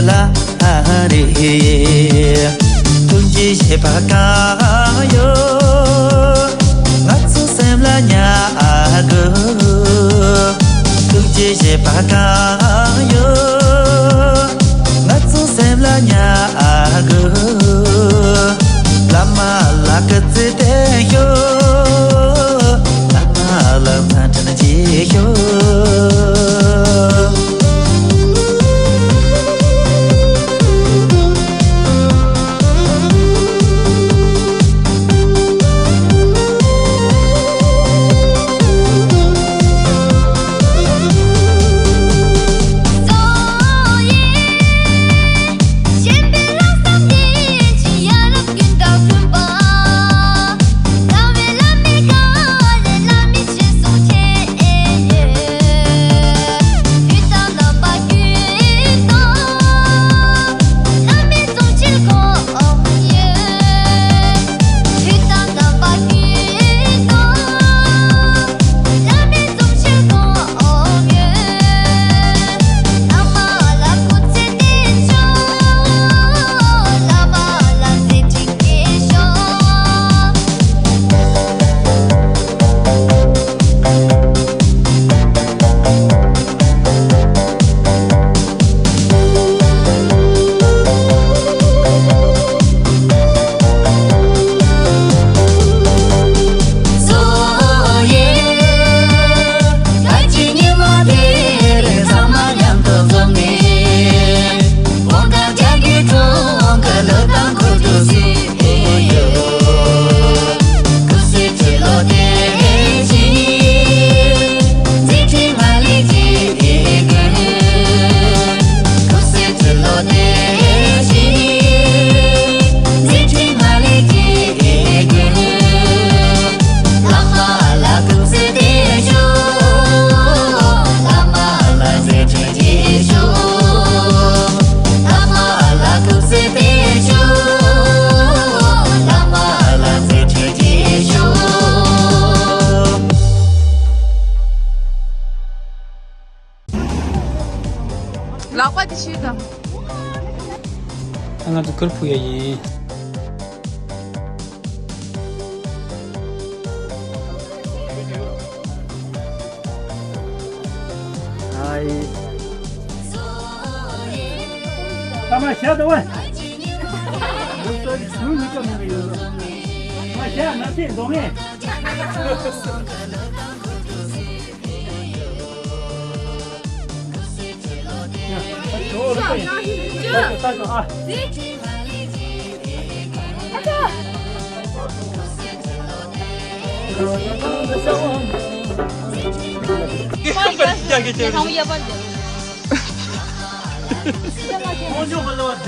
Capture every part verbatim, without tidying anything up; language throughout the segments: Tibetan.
ལ་རེ། ཐུགས་རྗེ་ཆེ་བ་གང་ཡོད། ང་ཚོ་སེམས་ལ་ཉར་དགོས། ཐུགས་རྗེ་ཆེ་བ་གང་ཡོད། ང་ཚོ་སེམས་ལ་ཉར་དགོས། བླ་མ་ལ་སྐུ་ཚེ་བརྟན་ཤོག་བླ་མ་ལ་མཛད་འཕྲིན་རྒྱས་ཤོག་ལག་པ་དེ་ཤུལ་དང་། ང་ཚོ་གུར་ཕུབ་ཡ་ཡིན། ཨ་ཡེ། ཐ་མ་ཞག་དང་བ། ཟུར་གཉིས་ཀ་མི་འདྲ་ཡོད། ཐ་མ་ཞག་ན་ཚེ་འདོང་ངེ།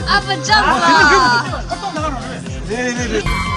ཨ་ཕ་ཅག་ལ། རེད་རེད་རེད།